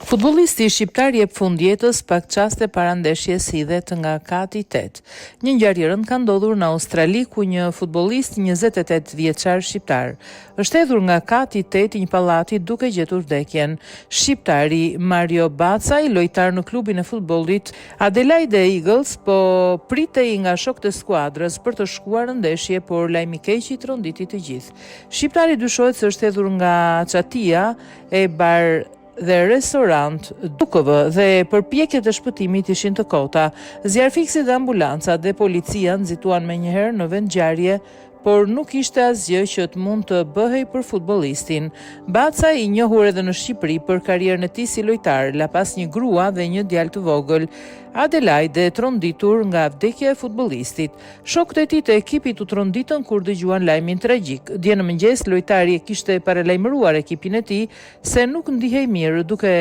Futbollisti shqiptar jep fund jetës pak çaste para ndeshjes hidhet nga kati i tetë. Një ngjarje e rëndë ka ndodhur në Australi ku një futbollist 28 vjeçar shqiptar është hedhur nga kati i tetë i një pallati duke gjetur vdekjen. Shqiptari Mario Bacaj, lojtar në klubin e futbollit Adelaide Eagles po pritej nga shokët e skuadrës për të shkuar në ndeshje, por lajmi i keq i tronditi të gjithë. Shqiptari dyshohet se është hedhur nga çatia e bar dhe restorant Dukëve dhe përpjekjet e shpëtimit ishin të kota. Zjarrfikësit dhe ambulancat dhe policia nxituan menjëherë në vendngjarje, por nuk ishte asgjë që të mund të bëhej për futbollistin. Bacaj, i njohur edhe në Shqipëri për karrierën e tij si lojtar, la pas një grua dhe një djalë të vogël. Adelaide e tronditur nga vdekja e futbollistit. Shokët e tij të ekipit u tronditën kur dëgjuan lajmin tragjik. Dje në mëngjes, lojtari e kishte paralajmëruar ekipin e tij se nuk ndihej mirë, duke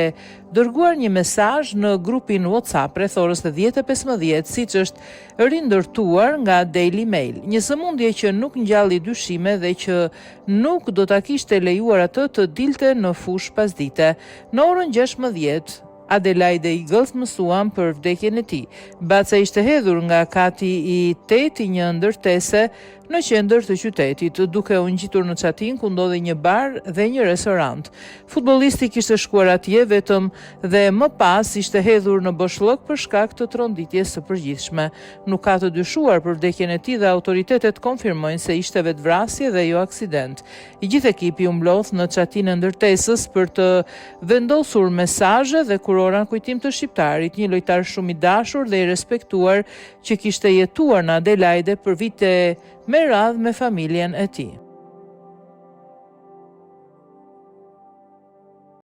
dërguar një mesazh në grupin WhatsApp rreth orës 10:15, siç është rindërtuar nga Daily Mail. Një sëmundje që nuk ngjalli dyshime dhe që nuk do ta kishte lejuar atë të dilte në fushë pasdite. Në orën 16, Adelaide Eagles mësuan për vdekjen e tij. Bacaj ishte hedhur nga kati i tetë i një ndërtese në qendër të qytetit, duke u ngjitur në çatinë ku ndodhej një bar dhe një restorant. Futbollisti kishte shkuar atje vetëm dhe më pas ishte hedhur në boshllëk për shkak të tronditjes së përgjithshme. Nuk ka të dyshuar për vdekjen e tij dhe autoritetet konfirmojnë se ishte vetëvrasje dhe jo aksident. I gjithë ekipi u mblodh në çatinë e ndërtesës për të vendosur mesazhe dhe kurora në kujtim të shqiptarit, një lojtar shumë i dashur dhe i respektuar që kishte jetuar në Adelaide për vite me radhë me familjen e tij.